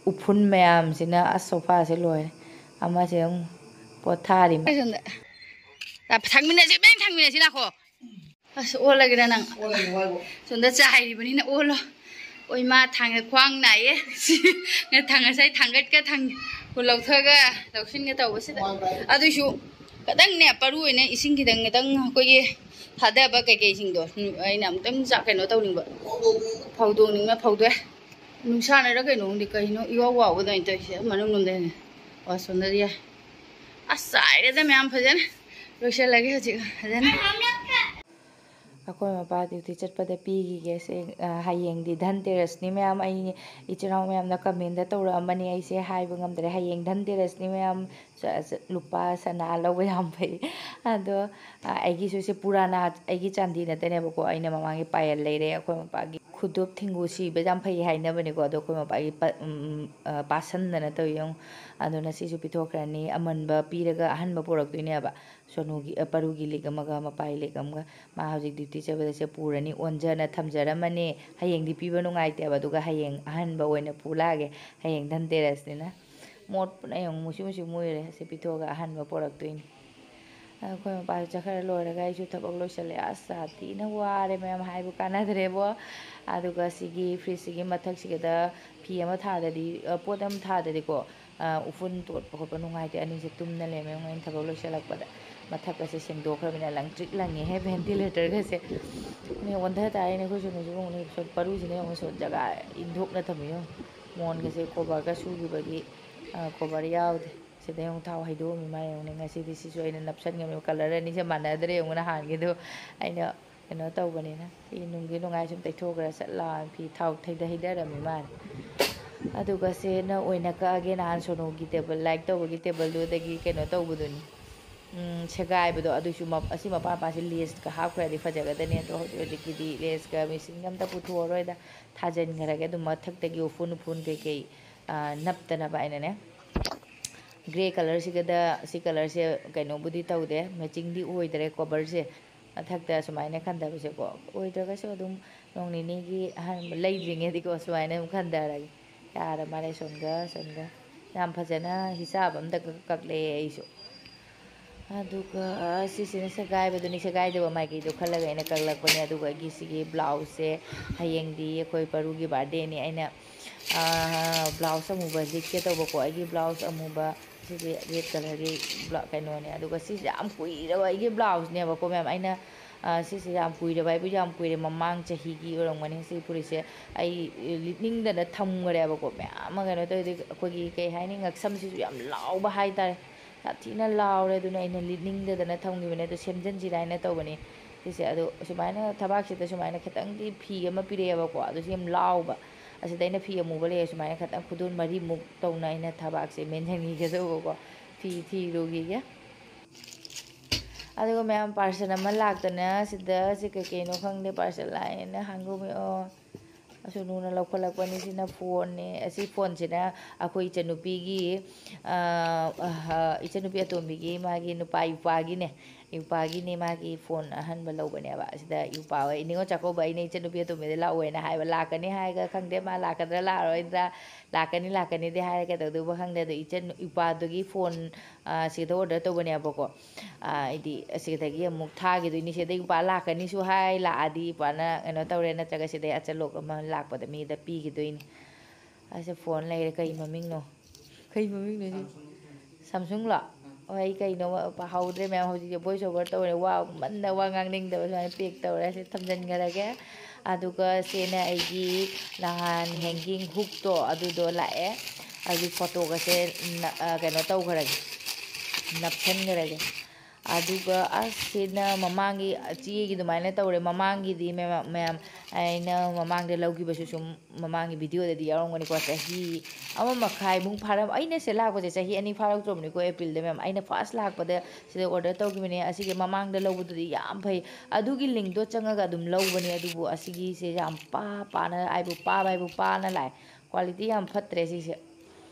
ꯎꯐꯨꯟ ꯃꯌꯥꯝꯁꯤꯅ ꯑꯁ ꯁꯣꯐꯥꯁꯦ ꯂꯣꯏꯔꯦ꯫ ꯑꯃꯁꯦ ꯑꯃꯨꯛ ꯄꯣꯊꯥꯔꯤ꯫ ꯑꯩ ꯁꯣꯝꯗ꯫ ꯊꯥꯡꯃꯤꯟꯅꯁꯤ, ꯏꯕꯥꯅꯤ ꯊꯥꯡꯃꯤꯟꯅꯁꯤ, ꯂꯥꯛꯈꯣ꯫ ꯑꯁ, ꯑꯣꯜꯂꯒꯦꯗ ꯅꯪ꯫ ꯑꯣꯜꯂꯒꯦ ꯍꯥꯏꯕꯨ꯫ ꯁꯣꯝꯗ ꯆꯥꯏꯔꯤꯕꯅꯤꯅ ꯑꯣꯜꯂꯣ꯫ ꯑꯣ ꯏꯃꯥ, ꯊꯥꯡ-, ꯈ꯭ꯋꯥꯡ ꯅꯥꯏꯌꯦ꯫ ꯊꯥꯡ-, ꯉꯁꯥꯏ ꯊꯥꯡꯒꯠꯀ ꯊꯥꯡ-, ꯂꯧꯊꯒ ꯂꯧꯁꯤꯟꯒ ꯇꯧꯕꯁꯤꯗ꯫ ꯈ꯭ꯋꯥꯡ ꯅꯥꯏ꯫ ꯑꯗꯨꯏꯁꯨ ꯈꯤꯇꯪꯅꯦ, ꯄꯔꯨ ꯑꯣꯏꯅ ꯏꯁꯤꯡ ꯈꯤꯇꯪ, ꯈꯤꯇꯪ ꯑꯩꯈꯣꯏꯒꯤ ꯊꯥꯗꯕ ꯀꯩꯀꯩꯁꯤꯡꯗꯣ ꯑꯩꯅ ꯑꯃꯨꯛꯇꯪ ꯆꯥ-, ꯀꯩꯅꯣ ꯇꯧꯅꯤꯡꯕ꯫ ꯐꯧꯗꯣꯛꯅꯤꯡꯕ ꯐꯧꯗꯣꯛꯑꯦ꯫ ꯅꯨꯡꯁꯥꯅꯔ ꯀꯩꯅꯣ ꯈꯪꯗꯦ, ꯀꯩꯅꯣ ꯏꯋꯥꯎ ꯋꯥꯎꯕ ꯑꯗꯨꯃꯥꯏꯅ ꯇꯧꯔꯤꯁꯦ ꯃꯅꯨꯡ ꯂꯣꯝꯗ ꯍꯦꯟꯅ꯫ ꯑꯣ, ꯁꯣꯝꯗꯗꯤ ꯌꯥꯏ꯫ ꯑꯁ, ꯆꯥꯏꯔꯦꯗ ꯃꯌꯥꯝ ꯐꯖꯅ꯫ ꯂꯣꯏꯁꯤꯜꯂꯒꯦ ꯍꯧꯖꯤꯛ ꯐꯖꯅ꯫ ꯑꯩꯈꯣꯏ ꯃꯄꯥ ꯗ꯭ꯌꯨꯇꯤ ꯆꯠꯄꯗ ꯄꯤꯈꯤꯒꯦ ꯁꯦ꯫ ꯑ, ꯍꯌꯦꯡꯗꯤ ꯙꯟꯇꯦꯔꯁꯅꯤ ꯃꯌꯥꯝ꯫ ꯑꯩ ꯏꯆꯤꯜ ꯏꯅꯥꯎ ꯃꯌꯥꯝꯅ ꯀꯃꯦꯟꯗ ꯇꯧꯔꯛꯑꯝꯕꯅꯤ, ꯑꯩꯁꯦ ꯍꯥꯏꯕ ꯉꯝꯗ꯭ꯔꯦ꯫ ꯍꯌꯦꯡ ꯙꯟꯇꯦꯔꯁꯅꯤ ꯃꯌꯥꯝ, ꯁ-, ꯁ-, ꯂꯨꯄꯥ ꯁꯅꯥ ꯂꯧꯕ ꯌꯥꯝ ꯐꯩ꯫ ꯑꯗꯣ, ꯑ, ꯑꯩꯒꯤꯁꯨ ꯁꯦ ꯄꯨꯔꯥꯅꯥ, ꯑꯩꯒꯤ ꯆꯥꯟꯗꯤ ꯅꯠꯇꯅꯦꯕꯀꯣ, ꯑꯩꯅ ꯃꯃꯥꯡꯒꯤ ꯄꯥꯌꯦꯜ ꯂꯩꯔꯦ꯫ ꯑꯩꯈꯣꯏ ꯃꯄꯥꯒꯤ ꯈꯨꯗꯣꯞ ꯊꯤꯡꯒꯨ ꯁꯤꯕ ꯌꯥꯝ ꯐꯩ ꯍꯥꯏꯅꯕꯅꯦꯀꯣ, ꯑꯗꯣ ꯑꯩꯈꯣꯏ ꯃꯄꯥꯒꯤ ꯄ-, ꯎꯝ, ꯑ, ꯄꯥꯁꯟꯗꯅ ꯇꯧꯋꯤ ꯌꯦꯡꯉꯨ꯫ ꯑꯗꯨꯅ ꯁꯤꯁꯨ ꯄꯤꯊꯣꯛꯈ꯭ꯔꯅꯤ, ꯑꯃꯟꯕ ꯄꯤꯔꯒ ꯑꯍꯟꯕ ꯄꯨꯔꯛꯇꯣꯏꯅꯦꯕ꯫ ꯁꯣꯅꯨꯒꯤ, ꯑ, ꯄꯔꯨꯒꯤ ꯂꯤꯛ ꯑꯃꯒ ꯃꯄꯥꯒꯤ ꯂꯤꯛ ꯑꯃꯒ꯫ ꯃꯥ ꯍꯧꯖꯤꯛ ꯗ꯭ꯌꯨꯇꯤ ꯆꯠꯄꯗ ꯁꯦ ꯄꯨꯔꯅꯤ, ꯑꯣꯟꯖꯅ ꯊꯝꯖꯔꯝꯃꯅꯤ꯫ ꯍꯌꯦꯡꯗꯤ ꯄꯤꯕ ꯅꯨꯡꯉꯥꯏꯇꯦꯕ, ꯑꯗꯨꯒ ꯍꯌꯦꯡ ꯑꯍꯟꯕ ꯑꯣꯏꯅ ꯄꯨ ꯂꯥꯛꯑꯒꯦ, ꯍꯌꯦꯡ ꯙꯟꯇꯦꯔꯁꯅꯤꯅ꯫ ꯃꯣꯠꯄꯅ ꯌꯦꯡꯉꯨ, ꯃꯨꯁꯨ ꯃꯨꯁꯨ ꯃꯨꯏꯔꯦ꯫ ꯁꯤ ꯄꯤꯊꯣꯛꯑꯒ ꯑꯍꯟꯕ ꯄꯨꯔꯛꯇꯣꯏꯅꯤ꯫ ꯑꯩꯈꯣꯏ ꯃꯄꯥꯁꯨ ꯆꯠꯈ꯭ꯔ ꯂꯣꯏꯔꯒ ꯑꯩꯁꯨ ꯊꯕꯛ ꯂꯣꯏꯁꯤꯜꯂꯦ꯫ ꯑꯁ, ꯌꯥꯝ ꯊꯤꯅ ꯋꯥꯔꯦ ꯃꯌꯥꯝ, ꯍꯥꯏꯕꯨ ꯀꯥꯟꯅꯗ꯭ꯔꯦꯕꯣ꯫ ꯑꯗꯨꯒ ꯁꯤꯒꯤ ꯐ꯭ꯔꯤꯖꯁꯤꯒꯤ ꯃꯊꯛꯁꯤꯗ ꯐꯤ ꯑꯃ ꯊꯥꯗꯗꯤ, ꯑ, ꯄꯣꯠ ꯑꯃ ꯊꯥꯗꯗꯤꯀꯣ, ꯑ, ꯎꯐꯨꯟ ꯇꯣꯠꯄ ꯈꯣꯠꯄ ꯅꯨꯡꯉꯥꯏꯇꯦ꯫ ꯑꯅꯤꯁꯦ ꯇꯨꯝꯅ ꯂꯩꯔꯝꯃꯦ ꯑꯩꯅ ꯊꯕꯛ ꯂꯣꯏꯁꯤꯜꯂꯛꯄꯗ꯫ ꯃꯊꯛꯀꯁꯦ ꯁꯦꯡꯗꯣꯛꯈ꯭ꯔꯕꯅꯤꯅ ꯂꯪꯇ꯭ꯔꯤꯛ ꯂꯪꯉꯦꯍꯦ, ventilator-ꯒꯁꯦ꯫ ꯃꯤ ꯑꯣꯟꯊ ꯇꯥꯔꯦꯅꯦ ꯑꯩꯈꯣꯏ ꯁꯣꯝꯗꯁꯨ, ꯌꯦꯡꯉꯨꯅꯦ, ꯁꯣꯝ ꯄꯔꯨꯁꯤꯅ ꯌꯦꯡꯉꯨ, ꯁꯣꯝ ꯖꯒꯥ ꯏꯟꯊꯣꯛꯅ ꯊꯝꯃꯤ ꯌꯦꯡꯉꯨ꯫ ꯃꯣꯟꯒꯁꯦ cover-ꯒ ꯁꯨꯈꯤꯕꯒꯤ, ꯑ, cover ꯌꯥꯎꯗꯦ꯫ ꯁꯤꯗ ꯌꯦꯡꯉꯨ, ꯊꯥꯎ ꯍꯩꯗꯣꯛꯑꯝꯃꯤ ꯃꯥ ꯌꯦꯡꯉꯨꯅꯦ꯫ ꯉꯁꯤꯗꯤ ꯁꯤꯁꯨ ꯑꯩꯅ ꯅꯞꯁꯟꯈ꯭ꯔꯕꯅꯦ꯫ Colour ꯑꯅꯤꯁꯦ ꯃꯥꯟꯅꯗ꯭ꯔꯦ ꯌꯦꯡꯉꯨ, ꯅꯍꯥꯟꯒꯤꯗꯣ ꯑꯩꯅ ꯀꯩꯅꯣ ꯇꯧꯕꯅꯤꯅ꯫ ꯁꯤ ꯅꯨꯡꯗꯤ ꯅꯨꯡꯉꯥꯏ, ꯁꯨꯝ ꯇꯩꯊꯣꯛꯈ꯭ꯔ ꯆꯠꯂꯥ ꯐꯤ ꯊꯥꯎ ꯊꯩꯗ ꯍꯩꯊꯔꯝꯃꯤ ꯃꯥꯜꯂꯦ꯫ ꯑꯗꯨꯒ ꯁꯤꯅ ꯑꯣꯏꯅ ꯀꯛꯑꯒꯦ, ꯅꯍꯥꯟ ꯁꯣꯅꯨꯒꯤ table, like ꯇꯧꯕꯒꯤ table-ꯗꯨꯗꯒꯤ ꯀꯩꯅꯣ ꯇꯧꯕꯗꯨꯅꯤ꯫ ꯎꯝ, ꯁꯦꯒꯥꯏꯕꯗꯣ, ꯑꯗꯨꯁꯨ ꯃ-, ꯑꯁꯤ ꯃꯄꯥ ꯃꯄꯥꯁꯦ lace-ꯀ ꯍꯥꯞꯈ꯭ꯔꯗꯤ ꯐꯖꯒꯗꯅꯤ꯫ ꯑꯗꯣ ꯍꯧꯖꯤꯛ ꯍꯧꯖꯤꯛꯀꯤꯗꯤ lace-ꯀ machine-ꯒ ꯑꯝꯇ ꯄꯨꯊꯣꯛꯑꯔꯣꯏꯗ, ꯊꯥꯖꯤꯟꯈ꯭ꯔꯒꯦ ꯑꯗꯨꯝ ꯃꯊꯛꯇꯒꯤ ꯎꯐꯨꯟ ꯎꯐꯨꯟ ꯀꯩꯀꯩ, ꯑ, ꯅꯞꯇꯅꯕ ꯍꯥꯏꯅꯅꯦ꯫ Grey colour-ꯁꯤꯒꯗ ꯁꯤ colour-ꯁꯦ ꯀꯩꯅꯣꯕꯨꯗꯤ ꯇꯧꯗꯦ, matching-ꯗꯤ ꯑꯣꯏꯗ꯭ꯔꯦ cover-ꯁꯦ꯫ ꯃꯊꯛꯇ ꯁꯨꯃꯥꯏꯅ ꯈꯟꯊꯕꯁꯦꯀꯣ, ꯑꯣꯏꯗ꯭ꯔꯒꯁꯨ ꯑꯗꯨꯝ ꯅꯣꯡ ꯅꯤꯅꯤꯒꯤ ꯑꯍꯥꯟꯕ ꯂꯩꯗ꯭ꯔꯤꯉꯩꯗꯤꯀꯣ, ꯁꯨꯃꯥꯏꯅ ꯑꯗꯨꯝ ꯈꯟꯊꯔꯒꯦ꯫ ꯌꯥꯔ ꯃꯥꯜꯂꯦ, ꯁꯣꯝꯒ ꯁꯣꯝꯒ ꯌꯥꯝ ꯐꯖꯅ ꯍꯤꯁꯥꯕ ꯑꯝꯗ ꯀꯛ-, ꯀꯛꯂꯛꯑꯦ ꯑꯩꯁꯨ꯫ ꯑꯗꯨꯒ ꯁꯤꯁꯤꯅ ꯁꯦꯒꯥꯏꯕꯗꯨꯅꯤ, ꯁꯦꯒꯥꯏꯗꯕ ꯃꯥꯏꯀꯩꯗꯣ ꯈꯜꯂꯒ ꯑꯩꯅ ꯀꯛꯂꯛꯄꯅꯦ꯫ ꯑꯗꯨꯒ ꯑꯩꯒꯤ ꯁꯤꯒꯤ blouse-ꯁꯦ, ꯍꯌꯦꯡꯗꯤ ꯑꯩꯈꯣꯏ ꯄꯔꯨꯒꯤ birthday-ꯅꯤ꯫ ꯑꯩꯅ, ꯑ, blouse ꯑꯃꯨꯕ ꯂꯤꯠꯀꯦ ꯇꯧꯕꯀꯣ, ꯑꯩꯒꯤ blouse ꯑꯃꯨꯕ, ꯁꯤꯁꯦ red colour-ꯒꯤ ꯕ꯭ꯂꯥ-, ꯀꯩꯅꯣꯅꯦ꯫ ꯑꯗꯨꯒ ꯁꯤꯁꯦ ꯌꯥꯝ ꯀꯨꯏꯔꯕ ꯑꯩꯒꯤ blouse-ꯅꯦꯕꯀꯣ, ꯃꯌꯥꯝ꯫ ꯑꯩꯅ, ꯑ, ꯁꯤꯁꯦ ꯌꯥꯝ ꯀꯨꯏꯔꯕ ꯍꯥꯏꯕꯨ ꯌꯥꯝ ꯀꯨꯏꯔꯦ, ꯃꯃꯥꯡ ꯆꯍꯤꯒꯤ ꯑꯣꯏꯔꯝꯒꯅꯤ꯫ ꯁꯤ ꯐꯨꯔꯤꯠꯁꯦ ꯑꯩ ꯂꯤꯠꯅꯤꯡꯗꯅ ꯊꯝꯈ꯭ꯔꯦꯕꯀꯣ꯫ ꯃꯌꯥꯝ ꯑꯃ ꯀꯩꯅꯣ ꯇꯧꯔꯗꯤ, ꯑꯩꯈꯣꯏꯒꯤ ꯀꯩ ꯍꯥꯏꯅꯤ, ꯉꯛꯁꯝꯁꯤꯁꯨ ꯌꯥꯝ ꯂꯥꯎꯕ ꯍꯥꯏꯇꯥꯔꯦ, ꯌꯥꯝ ꯊꯤꯅ ꯂꯥꯎꯔꯦ꯫ ꯑꯗꯨꯅ ꯑꯩꯅ ꯂꯤꯠꯅꯤꯡꯗꯗꯅ ꯊꯝꯈꯤꯕꯅꯦ꯫ ꯑꯗꯣ ꯁꯦꯝꯖꯤꯟꯁꯤꯔꯥ ꯍꯥꯏꯅ ꯇꯧꯕꯅꯤ꯫ ꯁꯤꯁꯦ ꯑꯗꯣ ꯁꯨꯃꯥꯏꯅ ꯊꯕꯥꯛꯁꯤꯗ ꯁꯨꯃꯥꯏꯅ ꯈꯤꯇꯪꯗꯤ ꯐꯤ ꯑꯃ ꯄꯤꯔꯛꯑꯦꯕꯀꯣ, ꯑꯗꯨꯁꯨ ꯌꯥꯝ ꯂꯥꯎꯕ꯫ ꯑꯁꯤꯗ ꯑꯩꯅ ꯐꯤ ꯑꯃꯨꯕ ꯂꯩꯌꯦ, ꯁꯨꯃꯥꯏꯅ ꯈꯤꯇꯪ ꯈꯨꯗꯣꯟ ꯃꯔꯤꯃꯨꯛ ꯇꯧꯅ ꯑꯩꯅ ꯊꯕꯥꯛꯁꯦ ꯃꯦꯟꯁꯤꯟꯈꯤꯒꯦ ꯇꯧꯕꯀꯣ꯫ ꯐꯤ ꯊꯤꯔꯨꯈꯤꯒꯦ꯫ ꯑꯗꯨꯒ ꯃꯌꯥꯝ, parcel ꯑꯃ ꯂꯥꯛꯇꯅ ꯁꯤꯗ, ꯁꯤ ꯀꯩꯀꯩꯅꯣ ꯈꯪꯗꯦ, parcel ꯂꯥꯛꯑꯦꯅ ꯍꯥꯡꯗꯣꯛꯑꯦ꯫ ꯑꯣ, ꯑꯁꯨ ꯅꯨꯅ ꯂꯧꯈꯠꯂꯛꯄꯅꯤ꯫ ꯁꯤꯅ phone-ꯅꯦ꯫ ꯑꯁꯤ phone-ꯁꯤꯅ ꯑꯩꯈꯣꯏ ꯏꯆꯟꯅꯨꯄꯤꯒꯤ, ꯑ, ꯑ, ꯏꯆꯟꯅꯨꯄꯤ ꯑꯇꯣꯝꯕꯤꯒꯤ ꯃꯥꯒꯤ ꯅꯨꯄꯥ ꯏꯄ꯭ꯋꯥꯒꯤꯅꯦ꯫ ꯏꯄ꯭ꯋꯥꯒꯤꯅꯦ, ꯃꯥꯒꯤ phone ꯑꯍꯟꯕ ꯂꯧꯕꯅꯦꯕ꯫ ꯑꯁꯤꯗ ꯏꯄ꯭ꯋꯥ ꯍꯣꯏ, ꯅꯤꯉꯣꯜ ꯆꯥꯛꯀꯧꯕ ꯑꯩꯅ ꯏꯆꯟꯅꯨꯄꯤ ꯑꯇꯣꯝꯕꯤꯗ ꯂꯥꯛꯑꯣꯅ ꯍꯥꯏꯕ, ꯂꯥꯛꯀꯅꯤ ꯍꯥꯏꯔꯒ ꯈꯪꯗꯦ ꯃꯥ ꯂꯥꯛꯀꯗ꯭ꯔꯥ ꯂꯥꯛꯑꯔꯣꯏꯗ꯭ꯔꯥ꯫ ꯂꯥꯛꯀꯅꯤ, ꯂꯥꯛꯀꯅꯤꯗꯤ ꯍꯥꯏꯔꯦ, ꯀꯩꯗꯧꯗꯣꯏꯕ ꯈꯪꯗꯦ꯫ ꯑꯗꯣ ꯏꯆꯟ, ꯏꯄ꯭ꯋꯥꯗꯨꯒꯤ phone, ꯑ, ꯁꯤꯗ order ꯇꯧꯕꯅꯦꯕꯀꯣ꯫ ꯑ, ꯍꯥꯏꯗꯤ ꯑꯁꯤꯗꯒꯤ ꯑꯃꯨꯛ ꯊꯥꯈꯤꯗꯣꯏꯅꯤ꯫ ꯁꯤꯗ ꯏꯄ꯭ꯋꯥ ꯂꯥꯛꯀꯅꯤꯁꯨ ꯍꯥꯏ, ꯂꯥꯛꯑꯗꯤ ꯏꯄ꯭ꯋꯥꯅ ꯀꯩꯅꯣ ꯇꯧꯔꯦ, ꯅꯠꯇ꯭ꯔꯒ ꯁꯤꯗꯩ ꯑꯆꯂꯣꯛ ꯑꯃ ꯂꯥꯛꯄꯗ ꯃꯤꯗ ꯄꯤꯈꯤꯗꯣꯏꯅꯤ꯫ ꯑꯁ, phone ꯂꯩꯔꯦ꯫ ꯀꯩ ꯃꯃꯤꯡꯅꯣ? ꯀꯩ ꯃꯃꯤꯡꯅꯣ ꯁꯤ? Samsung-ꯂꯣ? ꯍꯣꯏ, ꯀꯩꯅꯣ ꯄꯥꯍꯧꯗ꯭ꯔꯦ ꯃꯌꯥꯝ꯫ ꯍꯧꯖꯤꯛꯁꯦ voice over ꯇꯧꯔꯦ, ꯋꯥ ꯃꯟꯅ ꯋꯥ ꯉꯥꯡꯅꯤꯡꯗꯕ, ꯁꯨꯃꯥꯏꯅ pack ꯇꯧꯔꯦ꯫ ꯁꯤ ꯊꯝꯖꯤꯟꯈ꯭ꯔꯒꯦ꯫ ꯑꯗꯨꯒ ꯁꯤꯅ ꯑꯩꯒꯤ ꯅꯍꯥꯟ hanging hookꯇꯣ, ꯑꯗꯨꯗꯣ ꯂꯥꯛꯑꯦ꯫ ꯑꯗꯨ photoꯒꯁꯦ ꯅ-, ꯑ, ꯀꯩꯅꯣ ꯇꯧꯈ꯭ꯔꯒꯦ, ꯅꯞꯁꯤꯟꯈ꯭ꯔꯒꯦ꯫ ꯑꯗꯨꯒ ꯑꯁ, ꯁꯤꯅ ꯃꯃꯥꯡꯒꯤ ꯆꯦꯒꯤ ꯑꯗꯨꯃꯥꯏꯅ ꯇꯧꯔꯦ꯫ ꯃꯃꯥꯡꯒꯤꯗꯤ ꯃꯌꯥꯝ, ꯃꯌꯥꯝ ꯑꯩꯅ ꯃꯃꯥꯡꯗ ꯂꯧꯈꯤꯕꯁꯨ ꯁꯨꯝ ꯃꯃꯥꯡꯒꯤ videoꯗꯗꯤ ꯌꯥꯎꯔꯝꯒꯅꯤꯀꯣ, ꯆꯍꯤ ꯑꯃ ꯃꯈꯥꯏꯃꯨꯛ ꯐꯥꯔꯝ-, ꯑꯩꯅ ꯁꯤ ꯂꯥꯛꯄꯁꯦ ꯆꯍꯤ ꯑꯅꯤ ꯐꯥꯔꯛꯇ꯭ꯔꯕꯅꯤꯀꯣ, Aprilꯗ ꯃꯌꯥꯝ꯫ ꯑꯩꯅ first ꯂꯥꯛꯄꯗ ꯁꯤꯗ order ꯇꯧꯈꯤꯕꯅꯦ꯫ ꯑꯁꯤꯒꯤ ꯃꯃꯥꯡꯗ ꯂꯧꯕꯗꯨꯗꯤ ꯌꯥꯝ ꯐꯩ, ꯑꯗꯨꯒꯤ linkꯇꯣ ꯆꯪꯉꯒ ꯑꯗꯨꯝ ꯂꯧꯕꯅꯦ꯫ ꯑꯗꯨꯕꯨ ꯑꯁꯤꯒꯤꯁꯦ ꯌꯥꯝ ꯄꯥ ꯄꯥꯅ, ꯍꯥꯏꯕꯨ ꯄꯥꯕ ꯍꯥꯏꯕꯨ ꯄꯥꯅ ꯂꯥꯛꯑꯦ, quality ꯌꯥꯝ ꯐꯠꯇ꯭ꯔꯦ ꯁꯤꯁꯦ꯫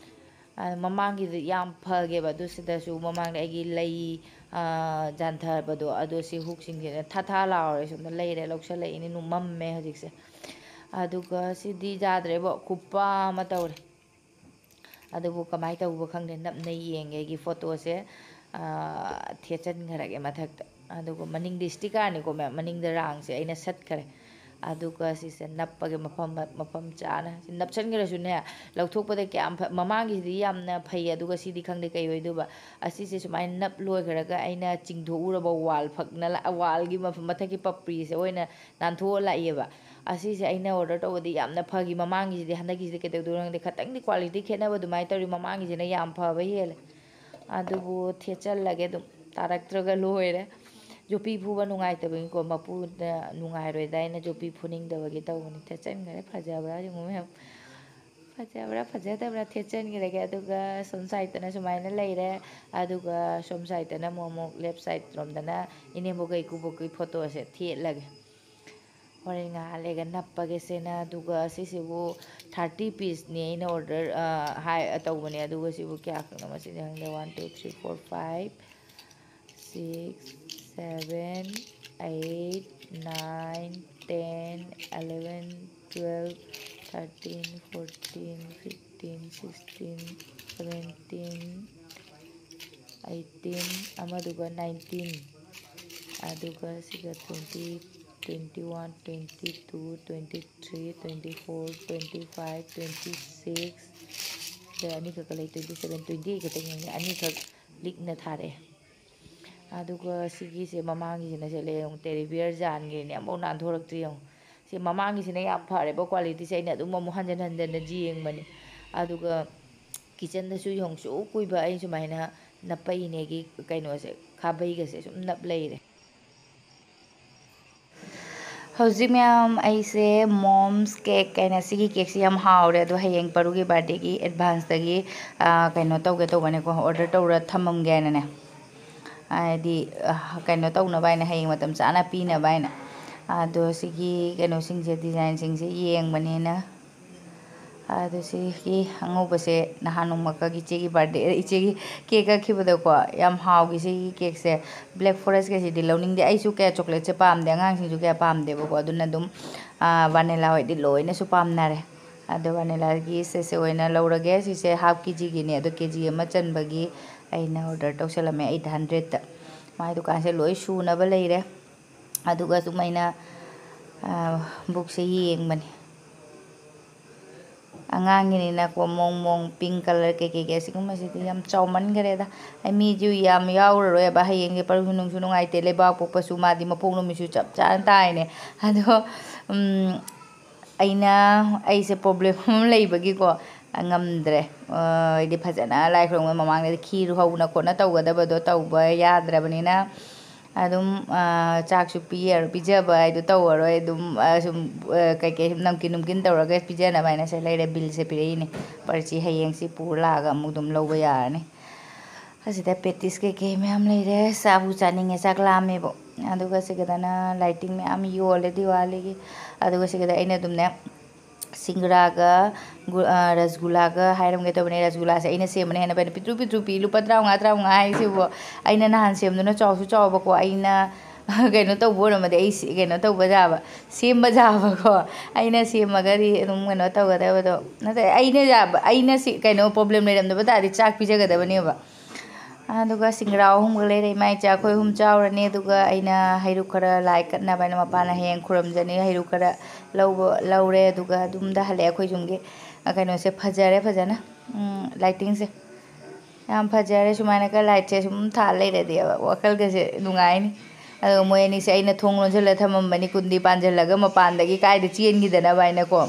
ꯑ, ꯃꯃꯥꯡꯒꯤꯗꯨ ꯌꯥꯝ ꯐꯒꯦꯕ, ꯑꯗꯨ ꯁꯤꯗꯁꯨ ꯃꯃꯥꯡꯗ ꯑꯩꯒꯤ ꯂꯩ, ꯑ, ꯖꯥꯟꯊꯕꯗꯣ, ꯑꯗꯣ ꯁꯤ hookꯁꯤꯡꯁꯤꯅ ꯊꯥ ꯊꯥ ꯂꯥꯎꯔꯦ, ꯁꯣꯝꯗ ꯂꯩꯔꯦ, ꯂꯧꯁꯜꯂꯛꯏꯅꯦ, ꯅꯨ-, ꯃꯝꯃꯦ ꯍꯧꯖꯤꯛꯁꯦ꯫ ꯑꯗꯨꯒ ꯁꯤꯗꯤ ꯌꯥꯗ꯭ꯔꯦꯕꯣ, ꯈꯨꯄꯥ ꯑꯃ ꯇꯧꯔꯦ꯫ ꯑꯗꯨꯕꯨ ꯀꯃꯥꯏꯅ ꯇꯧꯕ ꯈꯪꯗꯦ, ꯅꯞꯅ ꯌꯦꯡꯒꯦ ꯑꯩꯒꯤ photoꯁꯦ, ꯑ, ꯊꯦꯠꯆꯟꯈ꯭ꯔꯒꯦ ꯃꯊꯛꯇ꯫ ꯑꯗꯨꯒ ꯃꯅꯤꯡꯗꯤ stickerꯅꯤꯀꯣ ꯃꯌꯥꯝ, ꯃꯅꯤꯡꯗ ꯔꯥꯡꯁꯦ ꯑꯩꯅ ꯁꯠꯈ꯭ꯔꯦ꯫ ꯑꯗꯨꯒ ꯁꯤꯁꯦ ꯅꯞꯄꯒꯤ ꯃꯐꯝ, ꯃꯐꯝ ꯆꯥꯅ ꯁꯤ ꯅꯞꯁꯟꯈ꯭ꯔꯁꯨꯅꯦ, ꯂꯧꯊꯣꯛꯄꯗ ꯀꯌꯥꯝ ꯐ-, ꯃꯃꯥꯡꯒꯤꯁꯤꯗꯤ ꯌꯥꯝꯅ ꯐꯩ, ꯑꯗꯨꯒ ꯁꯤꯗꯤ ꯈꯪꯗꯦ ꯀꯩ ꯑꯣꯏꯗꯣꯏꯕ꯫ ꯑꯁꯤꯁꯦ ꯁꯨꯃꯥꯏꯅ ꯅꯞ ꯂꯣꯏꯈ꯭ꯔꯒ ꯑꯩꯅ ꯆꯤꯡꯊꯣꯛꯎꯔꯕ wall ꯐꯛꯅ ꯂ-, wallꯒꯤ ꯃꯐꯝ, ꯃꯊꯛꯀꯤ ꯄꯞꯄ꯭ꯔꯤꯁꯦ ꯑꯣꯏꯅ ꯅꯥꯟꯊꯣꯛꯑ ꯂꯥꯛꯏꯑꯕ꯫ ꯑꯁꯤꯁꯦ ꯑꯩꯅ order ꯇꯧꯕꯗꯤ ꯌꯥꯝꯅ ꯐꯈꯤ, ꯃꯃꯥꯡꯒꯤꯁꯤꯗꯤ, ꯍꯟꯗꯛꯀꯤꯁꯤꯗꯤ ꯀꯩꯗꯧꯗꯣꯏꯅꯣ ꯈꯪꯗꯦ, ꯈꯇꯪꯗꯤ quality ꯈꯦꯠꯅꯕ ꯑꯗꯨꯃꯥꯏꯅ ꯇꯧꯔꯤ, ꯃꯃꯥꯡꯒꯤꯁꯤꯅ ꯌꯥꯝ ꯐꯕ ꯍꯦꯜꯂꯦ꯫ ꯑꯗꯨꯕꯨ ꯊꯦꯠꯆꯜꯂꯒꯦ ꯑꯗꯨꯝ, ꯇꯥꯔꯛꯇ꯭ꯔꯒ ꯂꯣꯏꯔꯦ꯫ ꯌꯣꯠꯄꯤ ꯐꯨꯕ ꯅꯨꯡꯉꯥꯏꯇꯕꯒꯤꯀꯣ, ꯃꯄꯨꯅ ꯅꯨꯡꯉꯥꯏꯔꯣꯏꯗ ꯑꯩꯅ ꯌꯣꯠꯄꯤ ꯐꯨꯅꯤꯡꯗꯕꯒꯤ ꯇꯧꯕꯅꯤ꯫ ꯊꯦꯠꯆꯟꯈ꯭ꯔꯦ, ꯐꯖꯕ꯭ꯔꯥ ꯌꯦꯡꯉꯨ ꯃꯌꯥꯝ, ꯐꯖꯕ꯭ꯔꯥ ꯐꯖꯗꯕ꯭ꯔꯥ ꯊꯦꯠꯆꯟꯈ꯭ꯔꯒꯦ꯫ ꯑꯗꯨꯒ ꯁꯣꯝ sideꯇꯅ ꯁꯨꯃꯥꯏꯅ ꯂꯩꯔꯦ, ꯑꯗꯨꯒ ꯁꯣꯝ sideꯇꯅ ꯑꯃꯨꯛ, ꯑꯃꯨꯛ left sideꯔꯣꯝꯗꯅ ꯏꯅꯦꯝꯕꯣꯛꯀ ꯏꯀꯨꯕꯣꯛꯀꯤ photoꯁꯦ ꯊꯦꯠꯂꯒꯦ꯫ ꯍꯣꯔꯦꯟ ꯉꯥꯏꯍꯥꯛ ꯂꯩꯔꯒ ꯅꯞꯄꯒꯦ ꯁꯤꯅ꯫ ꯑꯗꯨꯒ ꯁꯤꯁꯤꯕꯨ thirty pieceꯅꯤ ꯑꯩꯅ order, ꯑ, ꯍꯥꯏ, ꯇꯧꯕꯅꯦ꯫ ꯑꯗꯨꯒ ꯁꯤꯕꯨ ꯀꯌꯥ ꯈꯛꯅꯣ ꯃꯁꯤꯗꯤ ꯈꯪꯗꯦ꯫ One, two, three, four, five, six, seven, eight, nine, ten, eleven, twelve, thirteen, fourteen, fifteen, sixteen, seventeen, eighteen, ꯑꯃꯗꯨꯒ nineteen, ꯑꯗꯨꯒ ꯁꯤꯒ twenty, twenty one, twenty two, twenty three, twenty four, twenty five, twenty six, ꯑꯗꯩ ꯑꯅꯤꯈꯛꯀ ꯂꯩ, twenty seven, twenty eight ꯈꯛꯇꯪ ꯌꯦꯡꯉꯦ꯫ ꯑꯅꯤꯈꯛ ꯂꯤꯛꯅ ꯊꯥꯔꯛꯑꯦ꯫ ꯑꯗꯨꯒ ꯁꯤꯒꯤꯁꯦ, ꯃꯃꯥꯡꯒꯤꯁꯤꯅ ꯁꯦ ꯂꯩ ꯌꯦꯡꯉꯨ, ꯇꯦꯔꯤ ꯕꯤꯌꯔ ꯖꯥꯟꯒꯤꯅꯦ, ꯑꯃꯐꯥꯎ ꯅꯥꯟꯊꯣꯔꯛꯇ꯭ꯔꯤ ꯌꯦꯡꯉꯨ꯫ ꯁꯤ ꯃꯃꯥꯡꯒꯤꯁꯤꯅ ꯌꯥꯝ ꯐꯔꯦꯕ ꯀ꯭ꯋꯥꯂꯤꯇꯤꯁꯦ, ꯑꯩꯅ ꯑꯗꯨꯝ ꯑꯃꯨꯛ ꯍꯟꯖꯟ ꯍꯟꯖꯟꯅ ꯌꯦꯡꯕꯅꯤ꯫ ꯑꯗꯨꯒ ꯀꯤꯠꯆꯟꯗꯁꯨ ꯌꯦꯡꯉꯨ, ꯁꯨꯛ ꯀꯨꯏꯕ ꯑꯩ ꯁꯨꯃꯥꯏꯅ ꯅꯞꯄꯛꯏꯅꯦꯒꯤ ꯀꯩꯅꯣꯁꯦ, ꯈꯥꯕꯩꯒꯁꯦ ꯁꯨꯝ ꯅꯞ ꯂꯩꯔꯦ꯫ ꯍꯧꯖꯤꯛ ꯃꯌꯥꯝ, ꯑꯩꯁꯦ ꯃꯣꯝꯁ ꯀꯦꯛ ꯍꯥꯏꯅ ꯁꯤꯒꯤ ꯀꯦꯛꯁꯤ ꯌꯥꯝ ꯍꯥꯎꯔꯦ, ꯑꯗꯣ ꯍꯌꯦꯡ ꯄꯔꯨꯒꯤ ꯕꯥꯔꯗꯦꯒꯤ ꯑꯦꯗꯚꯥꯟꯁꯇꯒꯤ, ꯑ, ꯀꯩꯅꯣ ꯇꯧꯒꯦ ꯇꯧꯕꯅꯦꯀꯣ, ꯑꯣꯔꯗꯔ ꯇꯧꯔ ꯊꯝꯃꯝꯒꯦ ꯍꯥꯏꯅꯅꯦ꯫ ꯍꯥꯏꯗꯤ, ꯑ, ꯀꯩꯅꯣ ꯇꯧꯅꯕ ꯍꯥꯏꯅ, ꯍꯌꯦꯡ ꯃꯇꯝ ꯆꯥꯅ ꯄꯤꯅꯕ ꯍꯥꯏꯅ꯫ ꯑꯗꯣ ꯁꯤꯒꯤ ꯀꯩꯅꯣꯁꯤꯡꯁꯦ, ꯗꯤꯖꯥꯏꯟꯁꯤꯡꯁꯦ ꯌꯦꯡꯕꯅꯤꯅ꯫ ꯑꯗꯨ ꯁꯤꯒꯤ ꯑꯉꯧꯕꯁꯦ ꯅꯍꯥꯟ ꯅꯣꯡꯃꯈꯛ ꯏꯆꯦꯒꯤ ꯕꯥꯔꯗꯦ, ꯏꯆꯦꯒꯤ ꯀꯦꯛ ꯀꯛꯈꯤꯕꯗꯀꯣ, ꯌꯥꯝ ꯍꯥꯎꯈꯤ ꯁꯤꯒꯤ ꯀꯦꯛꯁꯦ꯫ ꯕ꯭ꯂꯦꯛ ꯐꯣꯔꯦꯁꯀꯁꯤꯗꯤ ꯂꯧꯅꯤꯡꯗꯦ꯫ ꯑꯩꯁꯨ ꯀꯌꯥ ꯆꯣꯀ꯭ꯂꯦꯠꯁꯦ ꯄꯥꯝꯗꯦ, ꯑꯉꯥꯡꯁꯤꯡꯁꯨ ꯀꯌꯥ ꯄꯥꯝꯗꯦꯕꯀꯣ꯫ ꯑꯗꯨꯅ ꯑꯗꯨꯝ, ꯑꯥ, ꯚꯅꯤꯂꯥ ꯍꯣꯏꯗꯤ ꯂꯣꯏꯅꯁꯨ ꯄꯥꯝꯅꯔꯦ꯫ ꯑꯗꯣ ꯚꯅꯤꯂꯥꯒꯤ ꯁꯤꯁꯦ ꯑꯣꯏꯅ ꯂꯧꯔꯒꯦ꯫ ꯁꯤꯁꯦ ꯍꯥꯐ ꯀꯦ ꯖꯤꯒꯤꯅꯦ꯫ ꯑꯗꯣ ꯀꯦ ꯖꯤ ꯑꯃ ꯆꯟꯕꯒꯤ ꯑꯩꯅ ꯑꯣꯔꯗꯔ ꯇꯧꯁꯜꯂꯝꯃꯦ, ꯑꯩꯠ ꯍꯟꯗ꯭ꯔꯦꯠꯇ꯫ ꯃꯥꯏ ꯗꯨꯀꯥꯟꯁꯦ ꯂꯣꯏ ꯁꯨꯅꯕ ꯂꯩꯔꯦ꯫ ꯑꯗꯨꯒ ꯁꯨꯝ ꯑꯩꯅ, ꯑꯥ, ꯕꯨꯛꯁꯦ ꯌꯦꯡꯕꯅꯦ꯫ ꯑꯉꯥꯡꯒꯤꯅꯤꯅꯀꯣ, ꯃꯣꯡ ꯃꯣꯡ, ꯄꯤꯡ ꯀꯂꯔ ꯀꯩꯀꯩ ꯀꯩ, ꯑꯁꯤꯒꯨꯝꯕꯁꯤꯗꯤ ꯌꯥꯝ ꯆꯥꯎꯃꯟꯈꯔꯦꯗ꯫ ꯑꯩ ꯃꯤꯁꯨ ꯌꯥꯝ ꯌꯥꯎꯔꯔꯣꯏꯕ, ꯍꯌꯦꯡꯁꯦ ꯄꯔꯨꯁꯨ ꯅꯨꯡꯁꯨ ꯅꯨꯡꯉꯥꯏꯇꯦ, ꯂꯩꯕꯥꯛ ꯄꯣꯛꯄꯁꯨ, ꯃꯥꯗꯤ ꯃꯄꯣꯛ ꯅꯨꯃꯤꯠꯁꯨ ꯆꯞ ꯆꯥꯅ ꯇꯥꯏꯅꯦ꯫ ꯑꯗꯣ, ꯎꯝ, ꯑꯩꯅ, ꯑꯩꯁꯦ ꯄ꯭ꯔꯣꯕ꯭ꯂꯦꯝ ꯑꯃ ꯂꯩꯕꯒꯤꯀꯣ, ꯉꯝꯗ꯭ꯔꯦ꯫ ꯑ, ꯍꯥꯏꯗꯤ ꯐꯖꯅ ꯂꯥꯏ ꯈꯨꯔꯨꯝꯕ ꯃꯃꯥꯡꯗꯗꯤ ꯈꯤꯔ ꯍꯧꯅ ꯈꯣꯠꯅ ꯇꯧꯒꯗꯕꯗꯣ ꯇꯧꯕ ꯌꯥꯗ꯭ꯔꯕꯅꯤꯅ, ꯑꯗꯨꯝ, ꯑ, ꯆꯥꯛꯁꯨ ꯄꯤꯖꯔ-, ꯄꯤꯖꯕ ꯍꯥꯏꯗꯣ ꯇꯧꯔꯔꯣꯏ꯫ ꯑꯗꯨꯝ, ꯑ, ꯁꯨꯝ, ꯑ, ꯀꯩꯀꯩ ꯁꯨꯝ ꯅꯝꯀꯤꯟ ꯅꯨꯝꯀꯤꯟ ꯇꯧꯔꯒ ꯄꯤꯖꯅꯕ ꯍꯥꯏꯅ ꯁꯦ ꯂꯩꯔꯦ꯫ ꯕꯤꯜꯁꯦ ꯄꯤꯔꯛꯏꯅꯦ꯫ ꯄꯔꯆꯤ ꯍꯌꯦꯡꯁꯤ ꯄꯨꯔ ꯂꯥꯛꯑꯒ ꯑꯃꯨꯛ ꯑꯗꯨꯝ ꯂꯧꯕ ꯌꯥꯔꯅꯤ꯫ ꯑꯁꯤꯗ ꯄꯦꯇꯤꯁ ꯀꯩꯀꯩ ꯃꯌꯥꯝ ꯂꯩꯔꯦ꯫ ꯆꯥꯕꯨ ꯆꯥꯅꯤꯡꯉꯦ, ꯆꯥꯛ ꯂꯥꯝꯃꯦꯕ꯫ ꯑꯗꯨꯒ ꯁꯤꯒꯗꯅ ꯂꯥꯏꯇꯤꯡ ꯃꯌꯥꯝ ꯌꯣꯜꯂꯦ ꯗꯤꯋꯥꯂꯤꯒꯤ꯫ ꯑꯗꯨꯒ ꯁꯤꯒꯗ ꯑꯩꯅ ꯑꯗꯨꯝꯅꯦ, ꯁꯤꯡꯒꯔꯥꯒ ꯒꯨ-, ꯑ, ꯔꯁꯒꯨꯂꯥꯒ ꯍꯥꯏꯔꯝꯒꯦ ꯇꯧꯕꯅꯦ꯫ ꯔꯁꯒꯨꯂꯥꯁꯦ ꯑꯩꯅ ꯁꯦꯝꯕꯅ ꯍꯦꯟꯅ ꯐꯩ꯫ ꯄꯤꯛꯇ꯭ꯔꯨ ꯄꯤꯛꯇ꯭ꯔꯨ ꯄꯤ, ꯂꯨꯄꯥ ꯇꯔꯥꯃꯉꯥ, ꯇꯔꯥꯃꯉꯥ ꯍꯥꯏꯁꯤꯕꯨ꯫ ꯑꯩꯅ ꯅꯍꯥꯟ ꯁꯦꯝꯗꯨꯅ ꯆꯥꯎꯁꯨ ꯆꯥꯎꯕꯀꯣ꯫ ꯑꯩꯅ ꯀꯩꯅꯣ ꯇꯧꯕ ꯑꯣꯏꯔꯝꯃꯗꯤ ꯑꯩ ꯁꯤ-, ꯀꯩꯅꯣ ꯇꯧꯕ ꯌꯥꯕ, ꯁꯦꯝꯕ ꯌꯥꯕꯀꯣ꯫ ꯑꯩꯅ ꯁꯦꯝꯃꯒꯗꯤ ꯑꯗꯨꯝ ꯀꯩꯅꯣ ꯇꯧꯒꯗꯕꯗꯣ꯫ ꯅꯠꯇꯦ, ꯑꯩꯅ ꯌꯥꯕ, ꯑꯩꯅ ꯁꯤ ꯀꯩꯅꯣ ꯄ꯭ꯔꯣꯕ꯭ꯂꯦꯝ ꯂꯩꯔꯝꯗꯕ ꯇꯥꯔꯗꯤ ꯆꯥꯛ ꯄꯤꯖꯒꯗꯕꯅꯦꯕ꯫ ꯑꯗꯨꯒ ꯁꯤꯡꯒꯔꯥ ꯑꯍꯨꯝꯒ ꯂꯩꯔꯦ, ꯏꯃꯥ ꯏꯆꯥ ꯑꯩꯈꯣꯏ ꯑꯍꯨꯝ ꯆꯥꯎꯔꯅꯤ꯫ ꯑꯗꯨꯒ ꯑꯩꯅ ꯍꯩꯔꯨꯛ ꯈꯔ ꯂꯥꯏ ꯀꯠꯅꯕ ꯍꯥꯏꯅ ꯃꯄꯥꯅ ꯍꯌꯦꯡ ꯈꯨꯔꯨꯝꯖꯅꯤ, ꯍꯩꯔꯨꯛ ꯈꯔ ꯂꯧꯕ, ꯂꯧꯔꯦ꯫ ꯑꯗꯨꯒ ꯑꯗꯨꯝꯗ ꯍꯜꯂꯛꯑꯦ꯫ ꯑꯩꯈꯣꯏ ꯌꯨꯝꯒꯤ, ꯑ, ꯀꯩꯅꯣꯁꯦ ꯐꯖꯔꯦ ꯐꯖꯅ, ꯎꯝ, ꯂꯥꯏꯇꯤꯡꯁꯦ꯫ ꯌꯥꯝ ꯐꯖꯔꯦ꯫ ꯁꯨꯃꯥꯏꯅꯒ ꯂꯥꯏꯠꯁꯦ ꯁꯨꯝ ꯊꯥꯜ ꯂꯩꯔꯗꯤꯕ ꯋꯥꯈꯜꯒꯁꯦ ꯅꯨꯡꯉꯥꯏꯅꯤ꯫ ꯑꯗꯨꯒ ꯃꯣꯏ ꯑꯅꯤꯁꯦ ꯑꯩꯅ ꯊꯣꯡ ꯂꯣꯟꯁꯤꯜꯂ ꯊꯝꯃꯝꯕꯅꯤ, ꯀꯨꯟꯗꯤ ꯄꯥꯟꯁꯤꯜꯂꯒ ꯃꯄꯥꯟꯗꯒꯤ ꯀꯥꯏꯗ ꯆꯦꯟꯈꯤꯗꯅꯕ ꯍꯥꯏꯅꯀꯣ꯫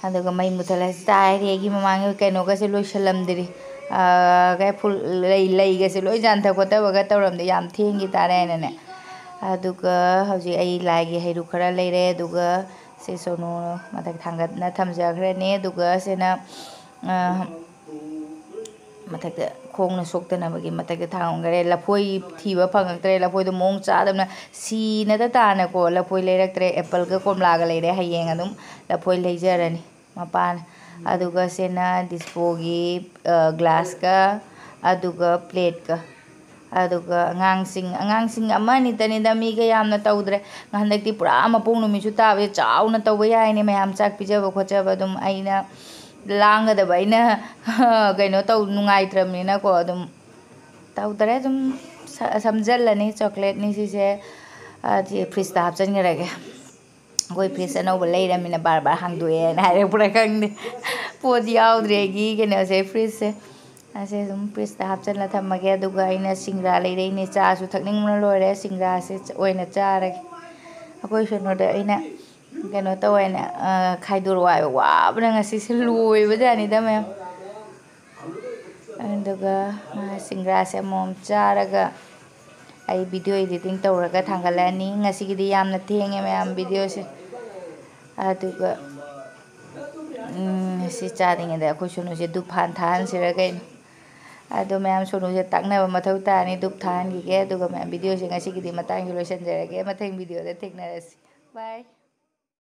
ꯑꯗꯨꯒ ꯃꯩ ꯃꯨꯊꯠꯂꯁꯤ ꯇꯥꯔꯦ꯫ ꯑꯩꯒꯤ ꯃꯃꯥꯡꯒꯤ ꯀꯩꯅꯣꯒꯁꯦ ꯂꯣꯏꯁꯤꯜꯂꯝꯗ꯭ꯔꯤ꯫ ꯑꯥ, ꯀꯩ ꯐꯨꯜ-, ꯂꯩ, ꯂꯩꯒꯁꯦ ꯂꯣꯏ ꯌꯥꯟꯊ ꯈꯣꯠꯊꯕꯒ ꯇꯧꯔꯝꯗꯦ, ꯌꯥꯝ ꯊꯦꯡꯈꯤ ꯇꯥꯔꯦ ꯍꯥꯏꯅꯅꯦ꯫ ꯑꯗꯨꯒ ꯍꯧꯖꯤꯛ ꯑꯩ ꯂꯥꯏꯒꯤ ꯍꯩꯔꯨꯛ ꯈꯔ ꯂꯩꯔꯦ꯫ ꯑꯗꯨꯒ ꯁꯤ ꯁꯣꯅꯨ ꯃꯊꯛ ꯊꯥꯡꯒꯠꯅ ꯊꯝꯖꯈ꯭ꯔꯅꯤ꯫ ꯑꯗꯨꯒ ꯁꯤꯅ, ꯑꯥ, ꯃꯊꯛꯇ ꯈꯣꯡꯅ ꯁꯣꯛꯇꯅꯕꯒꯤ ꯃꯊꯛꯇ ꯊꯥꯡꯈ꯭ꯔꯦ꯫ ꯂꯐꯣꯏ ꯊꯤꯕ ꯐꯪꯉꯛꯇ꯭ꯔꯦ꯫ ꯂꯐꯣꯏꯗꯣ ꯃꯑꯣꯡ ꯆꯥꯗꯕꯅ ꯁꯤꯅꯗ ꯇꯥꯅꯀꯣ ꯂꯐꯣꯏ ꯂꯩꯔꯛꯇ꯭ꯔꯦ꯫ ꯑꯦꯄꯜꯒ ꯀꯣꯝꯂꯥꯒ ꯂꯩꯔꯦ꯫ ꯍꯌꯦꯡ ꯑꯗꯨꯝ ꯂꯐꯣꯏ ꯂꯩꯖꯔꯅꯤ ꯃꯄꯥꯅ꯫ ꯑꯗꯨꯒ ꯁꯤꯅ ꯗꯤꯁꯄꯣꯒꯤ, ꯑ, ꯒ꯭ꯂꯥꯁꯀ ꯑꯗꯨꯒ ꯄ꯭ꯂꯦꯠꯀ꯫ ꯑꯗꯨꯒ ꯑꯉꯥꯡꯁꯤꯡ, ꯑꯉꯥꯡꯁꯤꯡ ꯑꯃ ꯑꯅꯤꯇꯅꯤꯗ, ꯃꯤꯒ ꯌꯥꯝꯅ ꯇꯧꯗ꯭ꯔꯦ꯫ ꯍꯟꯗꯛꯇꯤ ꯄꯨꯔꯥ ꯃꯄꯣꯛ ꯅꯨꯃꯤꯠꯁꯨ ꯇꯥꯕꯁꯦ ꯆꯥꯎꯅ ꯇꯧꯕ ꯌꯥꯏꯅꯦ, ꯃꯌꯥꯝ ꯆꯥꯛ ꯄꯤꯖꯕ ꯈꯣꯠꯆꯕ꯫ ꯑꯗꯨꯝ ꯑꯩꯅ ꯂꯥꯡꯒꯗꯕ, ꯑꯩꯅ ꯀꯩꯅꯣ ꯇꯧ, ꯅꯨꯡꯉꯥꯏꯇ꯭ꯔꯕꯅꯤꯅꯀꯣ ꯑꯗꯨꯝ ꯇꯧꯗꯔꯦ꯫ ꯑꯗꯨꯝ ꯁ-, ꯁꯝꯖꯜꯂꯅꯤ꯫ ꯆꯣꯀ꯭ꯂꯦꯠꯅꯤ ꯁꯤꯁꯦ꯫ ꯑ, ꯁꯤ ꯐ꯭ꯔꯤꯖꯇ ꯍꯥꯞꯆꯤꯟꯈ꯭ꯔꯒꯦ꯫ ꯑꯩꯈꯣꯏ ꯐ꯭ꯔꯤꯖ ꯑꯅꯧꯕ ꯂꯩꯔꯃꯤꯅ ꯕꯥꯔ ꯕꯥꯔ ꯍꯥꯡꯗꯣꯛꯑꯦꯅ ꯍꯥꯏꯔꯛꯄ꯭ꯔꯥ ꯈꯪꯗꯦ꯫ ꯄꯣꯠ ꯌꯥꯎꯗ꯭ꯔꯦ ꯑꯩꯒꯤ ꯀꯩꯅꯣꯁꯦ, ꯐ꯭ꯔꯤꯖꯁꯦ꯫ ꯑꯁꯦ ꯑꯗꯨꯝ ꯐ꯭ꯔꯤꯖꯇ ꯍꯥꯞꯆꯤꯜꯂ ꯊꯝꯃꯒꯦ꯫ ꯑꯗꯨꯒ ꯑꯩꯅ ꯁꯤꯡꯒ꯭ꯔꯥ ꯂꯩꯔꯛꯏꯅꯦ꯫ ꯆꯥꯁꯨ ꯊꯛꯅꯤꯡꯕꯅ ꯂꯣꯏꯔꯦ꯫ ꯁꯤꯡꯒ꯭ꯔꯥꯁꯦ ꯆ-, ꯑꯣꯏꯅ ꯆꯥꯔꯒꯦ꯫ ꯑꯩꯈꯣꯏ ꯁꯣꯅꯨꯗ ꯑꯩꯅ ꯀꯩꯅꯣ ꯇꯧꯋꯦꯅ, ꯑ, ꯈꯥꯏꯗꯣꯔꯛꯑꯣ ꯍꯥꯏꯕ꯫ ꯋꯥꯕꯅ ꯉꯁꯤꯁꯦ ꯂꯣꯏꯕꯖꯥꯠꯅꯤꯗ ꯃꯌꯥꯝ꯫ ꯑꯗꯨꯒ ꯃꯥ ꯁꯤꯡꯒ꯭ꯔꯥꯁꯦ ꯑꯃꯃꯝ ꯆꯥꯔꯒ ꯑꯩ video editing ꯇꯧꯔꯒ ꯊꯥꯡꯒꯠꯂꯛꯑꯅꯤ꯫ ꯉꯁꯤꯒꯤꯗꯤ ꯌꯥꯝꯅ ꯊꯦꯡꯉꯦ ꯃꯌꯥꯝ videoꯁꯦ꯫ ꯑꯗꯨꯒ, ꯎꯝ, ꯁꯤ ꯆꯥꯔꯤꯉꯩꯗ ꯑꯩꯈꯣꯏ ꯁꯣꯅꯨꯁꯦ ꯙꯨꯞ ꯍꯥꯟ ꯊꯥꯍꯟꯁꯤꯔ ꯀꯩꯅꯣ꯫ ꯑꯗꯣ ꯃꯌꯥꯝ ꯁꯣꯅꯨꯁꯦ ꯇꯥꯛꯅꯕ ꯃꯊꯧ ꯇꯥꯔꯅꯤ꯫ ꯙꯨꯞ ꯊꯥꯍꯟꯈꯤꯒꯦ꯫ ꯑꯗꯨꯒ ꯃꯌꯥꯝ videoꯁꯦ ꯉꯁꯤꯒꯤꯗꯤ ꯃꯇꯥꯡꯁꯤ ꯂꯣꯏꯁꯤꯟꯖꯔꯒꯦ꯫ ꯃꯊꯪ videoꯗ ꯊꯦꯡꯅꯔꯁꯤ꯫ Bye꯫